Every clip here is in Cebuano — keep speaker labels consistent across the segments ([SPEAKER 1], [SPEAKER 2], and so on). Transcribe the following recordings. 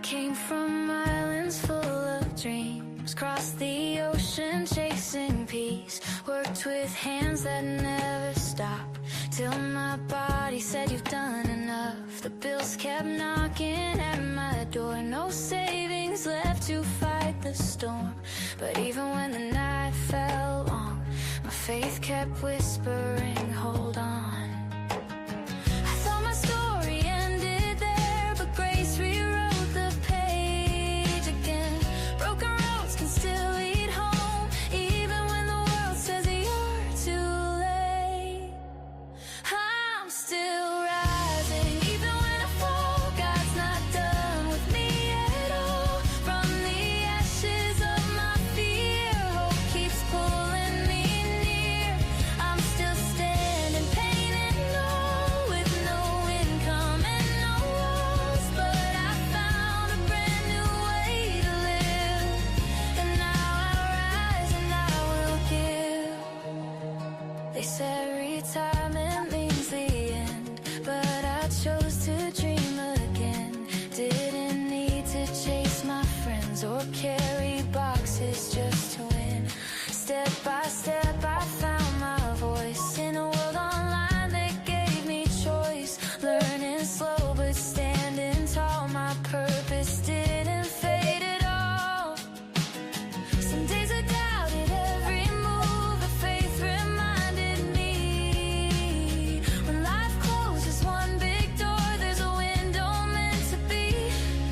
[SPEAKER 1] Came from islands full of dreams, crossed the ocean chasing peace, worked with hands that never stop, till my body said, "You've done enough." The bills kept knocking at my door, no savings left to fight the storm. But even when the night felt long, my faith kept whispering, "Hold on." I thought my story ended there, but grace rewrote the page again. Broken roads can still lead home, even when the world says you're too late. I'm still rising, even when I fall. God's not done with me at all. From the ashes of my fear, hope keeps pulling me near. I'm still standing, pain and all, with no income and no walls. But I found a brand new way to live, and now I rise and I will give. They said retirement means the end, but I chose to dream again. Didn't need to chase my friends or carry boxes just to win. Step by step, I found my voice in a world online that gave me choice. Learning slow but standing tall, my purpose didn't fade at all. Some days I doubted every move, but faith reminded me. When life closes one big door, there's a window meant to be.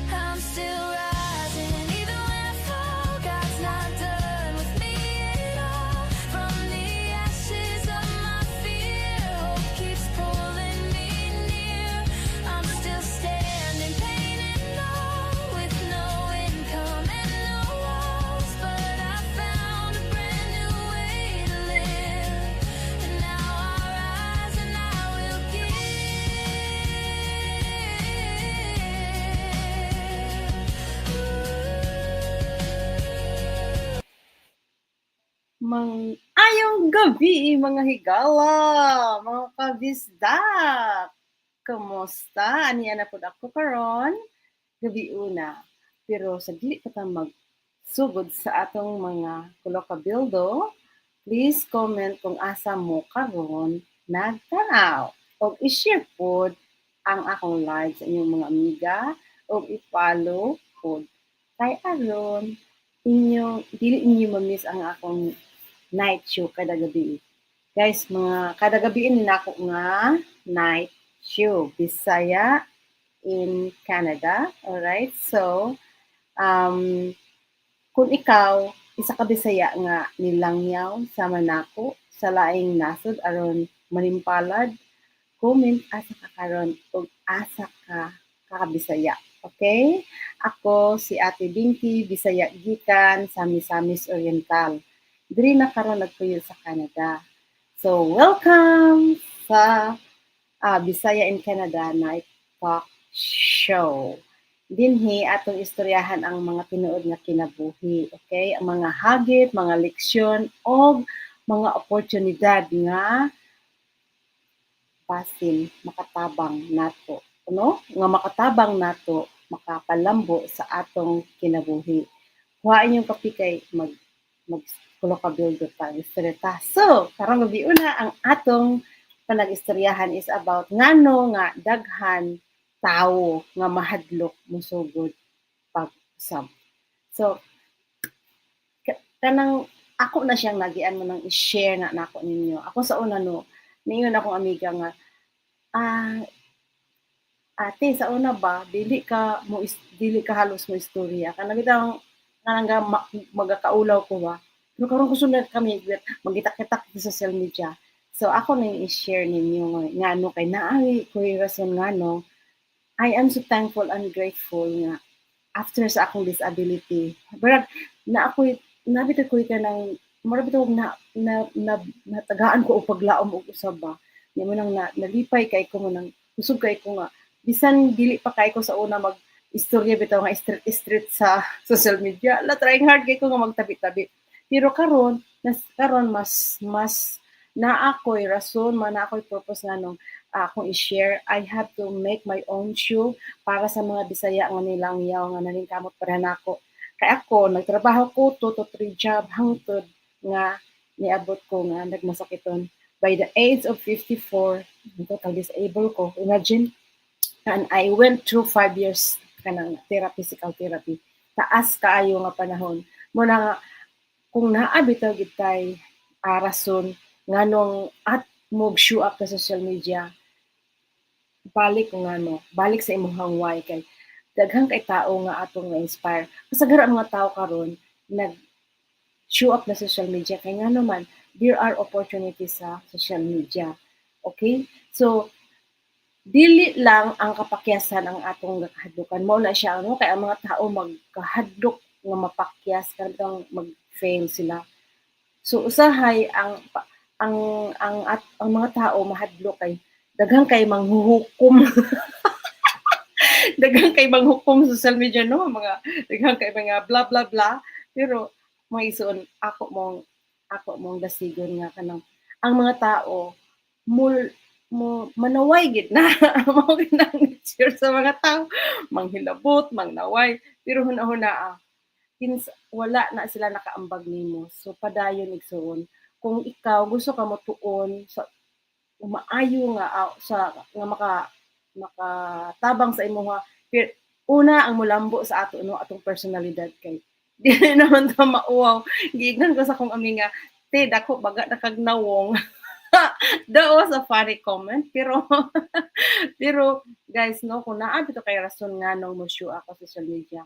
[SPEAKER 1] I'm still rising, even when I fall. God's not done with me at all. From the ashes of my fear, hope keeps pulling me near. I'm still standing, pain and all, with no income and no walls. But I found a brand new way to live, and now I rise and I will give.
[SPEAKER 2] Maayong gabii, mga higala, mga kabisdak. Kumusta? Aniya na pud ako karon, gabii una. Pero sa dili pa ta magsugod sa atong mga kulokabildo, please comment kung asa mo karon nagtanaw. Og i-share pod ang akong live sa inyong mga amiga og i-follow pod kay aron inyong dili ninyo ma-miss ang akong night show kada gabi. Guys, mga kada gabi ni nako nga night show Bisaya in Canada. Alright? So, kung ikaw isa ka Bisaya nga nilangyaw sama nako sa laing nasod aron manimpalad, comment asa ka karon ug asa ka ka Bisaya. Okay? Ako si Ate Dinky, Bisaya gikan sa Misamis Oriental. Diri na karon nagpuyo sa Canada. So, welcome sa Bisaya in Canada Night Talk Show. Dinhi atong istoryahan ang mga tinuod nga kinabuhi, okay? Ang mga hagit, mga leksyon og mga oportunidad nga basin makatabang nato, no? Nga makatabang nato, makapalambo sa atong kinabuhi. Kuhain yung kape kay mag kulokabildo ta, istorya ta. So, karong gabi una ang atong panag-istoryahan is about ngano nga daghan tawo nga mahadlok mosugod pag-usab. So, kanang ako na siyang nagian mo nang i-share na nako ninyo. Ako sa una no, niingon akong amiga nga, "Ate, sa una ba dili ka halos mo istorya kanang bitawng kanang magakaulaw ko ba. Pero karon kusog na kami magitak-kitak sa social media." So ako nang i-share ninyo ngano kay naay ko'y rason ngano I am so thankful and grateful nga after sa akong disability. But na ako'y nabitaw ko'y kanang mura bitaw na na natagaan ko og paglaom og usab ba. Nya mo nang nalipay kay ko mo nang kusog kay ko nga bisan dili pa kay ko sa una mag istorya bitaw nga street street sa social media. La, trying hard kay ko nga magtabi-tabi. Pero karon nas karon mas naa ko'y rason man, naa ko'y purpose nganong Akong i-share. I have to make my own shoe para sa mga Bisaya nga nilangyaw nga naningkamot pareha nako. Kay ako nagtrabaho ko 2 to 3 job hangtod nga niabot ko nga nagmasakiton. By the age of 54, total disabled ko. Imagine, and I went through 5 years kanang therapy, physical therapy. Taas kaayo nga panahon. Mao na nga, kung naa bitaw gid tay rason nganong at mo show up sa social media, balik kung ano, balik sa imong why, kay daghan kay tao nga atong na-inspire. Kasagaran ang mga tao karon nag show up na social media kay ngano man there are opportunities sa social media. Okay? So dili lang ang kapakyasan ang atong gakahadlukan. Mao na siya, ano, kay ang mga tao magkahadlok nga mapakyas kanang mag-fail sila. So usahay ang mga tao mahadlok kay daghan kay manghuhukom. Daghan kay manghukom sa social media, no, mga daghan kay mga blah blah blah, pero mga igsoon, ako mong dasigon nga kanang ang mga tao mul mo manaway gid na, mao gid ang nature sa mga tao, manghilabot, mangnaway, pero huna-huna kins wala na sila nakaambag nimo. So padayon, igsoon, kung ikaw gusto ka mo tuon sa maayo nga sa nga makatabang sa imuha, una ang mulambo sa ato, no, atong personalidad, kay dili naman ta mauwaw. Giingnan ko sa akong ami nga, "Te, dako baga na kag nawong." That was a funny comment, pero guys, no, kung naa bitaw kay rason nga nung mo show ako sa social media,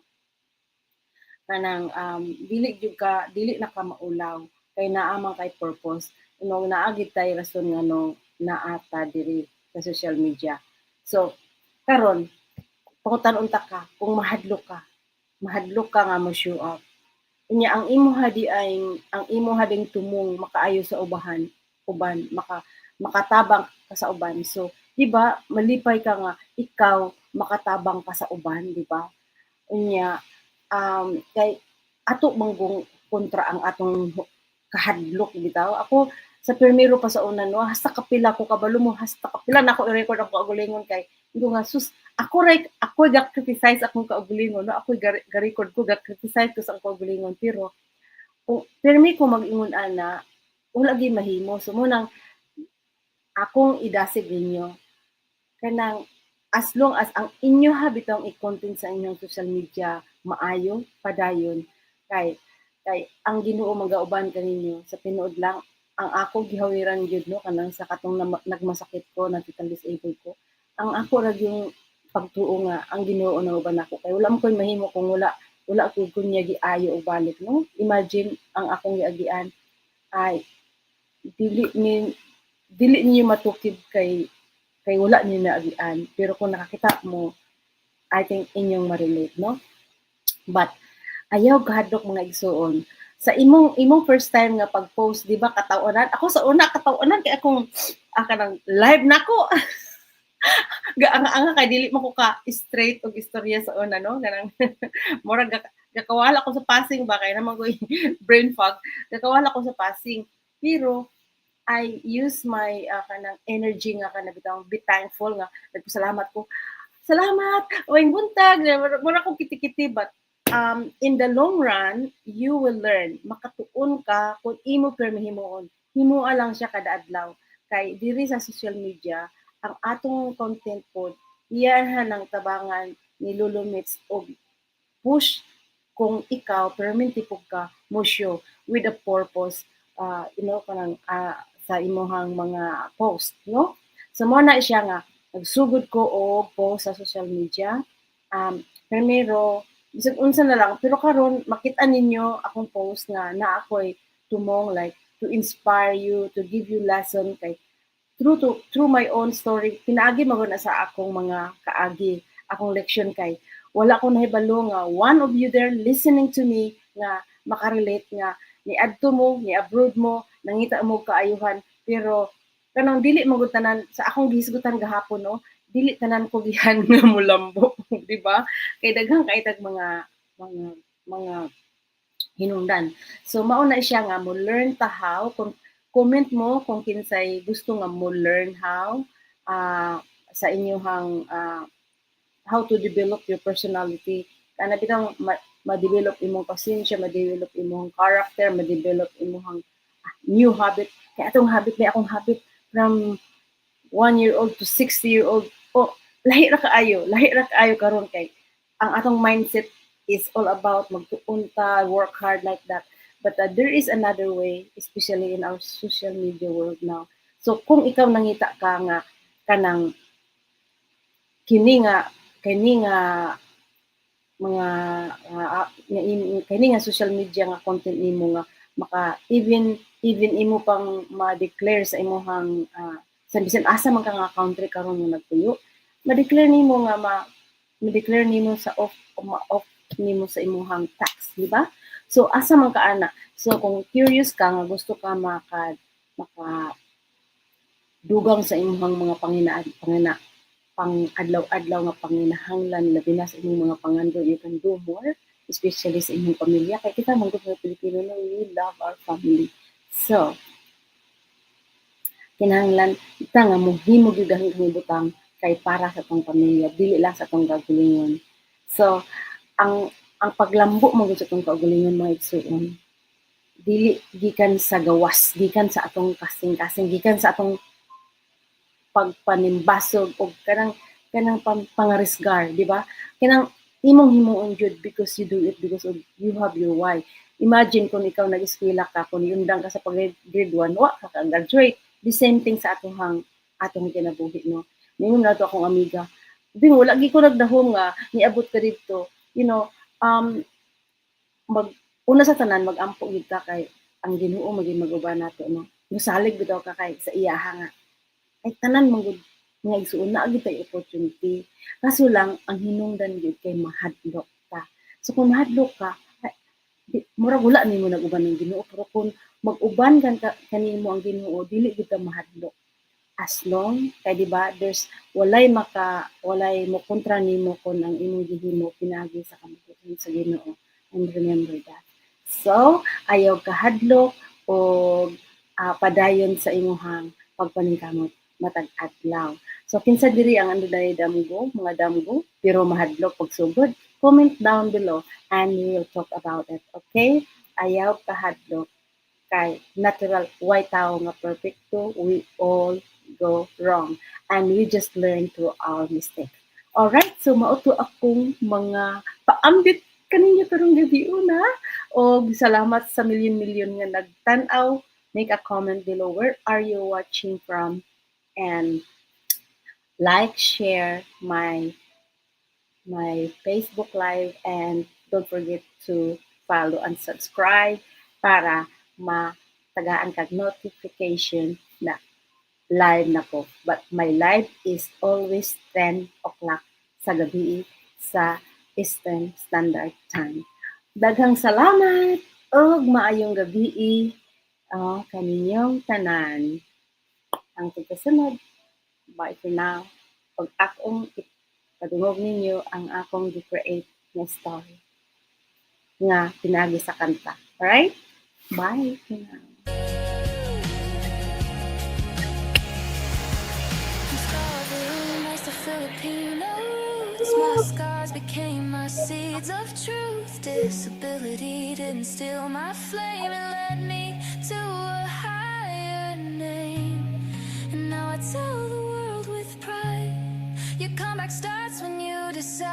[SPEAKER 2] kanang dili gyud ka, dili na ka maulaw kay naa man kay purpose, no, naa gid tay rason nga no naa ta diri sa social media. So karon pangutan unta ka kung mahadlok ka nga mo show up. Unya ang imo di ay ang imo ding tumong makaayo sa uban, makatabang ka sa uban. So, di ba, malipay ka nga ikaw makatabang ka sa uban, di ba? Unya kay ato manggong kontra ang atong kahadlok bitaw. Ako sa primero pa sa una, no, hasta kapila ko, kabalo mo, hasta kapila na ako i-record ang kaugalingon kay ko nga, sus, ako ray ako ga criticize akong kaugalingon, no, ako ga record ko, ga criticize ko sa akong kaugalingon, pero kung pirmi ko mag-ingon ana, wala gyud mahimo. So mo nang akong idasig ninyo, kanang as long as ang inyo bitong i-content sa inyong social media maayo, padayon, kay ang Ginoo magauban kaninyo. Sa tinuod lang, ang ako gihawiran gyud, no, kanang sa katong nagmasakit ko, na total disabled ko, ang ako ra yung pagtuo nga ang Ginoo na uban ako kay wala man koy mahimo kung wala ko kunya giayo og balik, no. Imagine ang akong giagian ay dili niyo matukib kay wala niyo naagian, pero kung nakakita mo, I think inyong ma-relate, no. But ayaw kahadlok, mga igsuon, sa imong first time nga pag-post, di ba katawanan? Ako sa una katawanan kay akong kanang live nako. Gaanga-anga kay dili mo ko ka straight og istorya sa una, no, kanang murag gakawala ko sa passing ba, kay naman ko brain fog, gakawala ko sa passing. Pero I use my kanang energy nga kana bitawng be thankful nga nagpasalamat ko, "Salamat, maayong buntag," mura kong kiti-kiti. But in the long run you will learn, makatuon ka kung imo permi himuon. Himoa lang siya kada adlaw kay diri sa social media ang atong content pod iyahan ng tabangan ni Lolo Mits og push kung ikaw permanente pug ka mo show with a purpose, kanang sa imuhang mga post, no. So mo na siya nga nagsugod ko og post sa social media, primero bisag unsa na lang, pero karon makita ninyo akong post nga naa ako'y tumong, like to inspire you, to give you lesson, kay through my own story, pinaagi man gud na sa akong mga kaagi, akong leksyon, kay wala ko nahibalo nga one of you there listening to me nga makarelate nga niadto mo, ni abroad mo, nangita mo kaayuhan, pero kanang dili man gud tanan sa akong gihisgutan gahapon, no, dili tanan ko gihan nga mulambo, di ba? Kay daghan kay tag mga hinungdan. So mao na siya nga mo learn ta how. Kung comment mo kung kinsay gusto nga mo learn how sa inyong how to develop your personality. Kana bitang ma-develop imong pasensya, ma-develop imong character, ma-develop imong new habit. Kaya atong habit, may akong habit from 1 year old to 60 year old. Oh, lahi ra kaayo, lahi ra kaayo karon kay ang atong mindset is all about magtuon ta, work hard like that. But there is another way, especially in our social media world now. So kung ikaw nangita ka nga kanang kini nga mga kini nga social media nga content nimo nga maka even imo pang ma-declare sa imong sa bisan asa man ka nga country karon nga nagpuyo, ma-declare nimo nga ma-declare nimo sa off o ma-off nimo sa imong tax, di ba? So asa man ka ana? So kung curious ka nga gusto ka maka dugang sa imong mga panginaan pangina pang adlaw-adlaw nga panginahanglan, labi na sa imong mga pangando, you can do more, especially sa imong pamilya, kay kita man gud mga Pilipino, no, we love our family. So kinahanglan ta nga mohimo gyud ang butang kay para sa atong pamilya, dili lang sa atong kaugalingon. So ang paglambo mo gud sa atong kaugalingon, mga igsuon, dili gikan sa gawas, gikan sa atong kasing-kasing, gikan sa atong pagpanimbasog og kanang pangarisgar, di ba? Kanang imong himuon jud because you do it because of you have your why. Imagine kung ikaw nag-eskwela ka, kung yundang ka sa pag grade 1, wa ka ka graduate. The same thing sa atong kinabuhi, no? Ningon nato akong amiga, "Bing, wala gi ko nagdahom nga niabot ka dito." Mag una sa tanan, magampo gid ka kay ang Ginoo maging mag-uban nato, no? Musalig bitaw ka kay sa iyaha nga ay tanan man gud nga igsuon na gyud tay opportunity. Kaso lang ang hinungdan gyud kay mahadlok ta. So kung mahadlok ka, ay, di, murag wala nimo nag-uban ng Ginoo, pero kung mag-uban kan ka, kanimo ang Ginoo, dili gyud ka mahadlok. As long kay, di ba, there's walay mo kontra nimo kon ang imong gihimo pinaagi sa kabubut-on sa Ginoo, and remember that. So ayaw kahadlok o padayon sa imuhang pagpaningkamot matag adlaw. So kinsa diri ang adunay damgo, mga damgo pero mahadlok pagsugod? Comment down below and we will talk about it, okay? Ayaw kahadlok kay natural, way tao nga perfecto. We all go wrong and we just learn through our mistake. Alright, so mao to akong mga paambit kaninyo karong gabi una. Og salamat sa milyon-milyon nga nagtan-aw. Make a comment below where are you watching from and like, share my Facebook Live and don't forget to follow and subscribe para matagaan kag notification na live na ko. But my live is always 10 o'clock sa gabi sa Eastern Standard Time. Daghang salamat ug maayong gabi kaninyong tanan. Hangtod sa sunod. Bye for now. Pag akong ipadungog ninyo ang akong gi-create nga story nga pinaagi sa kanta. Alright? Bye for now.
[SPEAKER 1] From strawberry nights to Filipino roots, my scars became my seeds of truth. Disability didn't steal my flame, it led me to a higher name. And now I tell the world with pride, your comeback starts when you decide.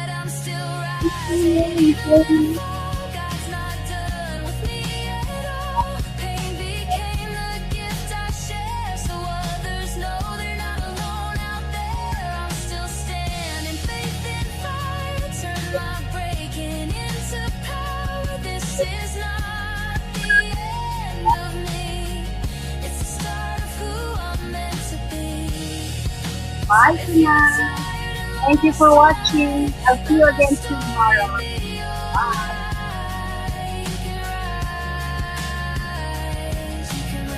[SPEAKER 1] I'm still rising, even when I fall. God's not done with me at all. Pain became the gift I share, so others know they're not alone out there. I'm still standing, faith in fire. Turn my breaking into power. This is not the end of me. It's the start of who I'm meant to be.
[SPEAKER 2] Bye
[SPEAKER 1] If
[SPEAKER 2] for
[SPEAKER 1] you're
[SPEAKER 2] now.
[SPEAKER 1] tired and
[SPEAKER 2] Thank you for watching. I'll see you again tomorrow.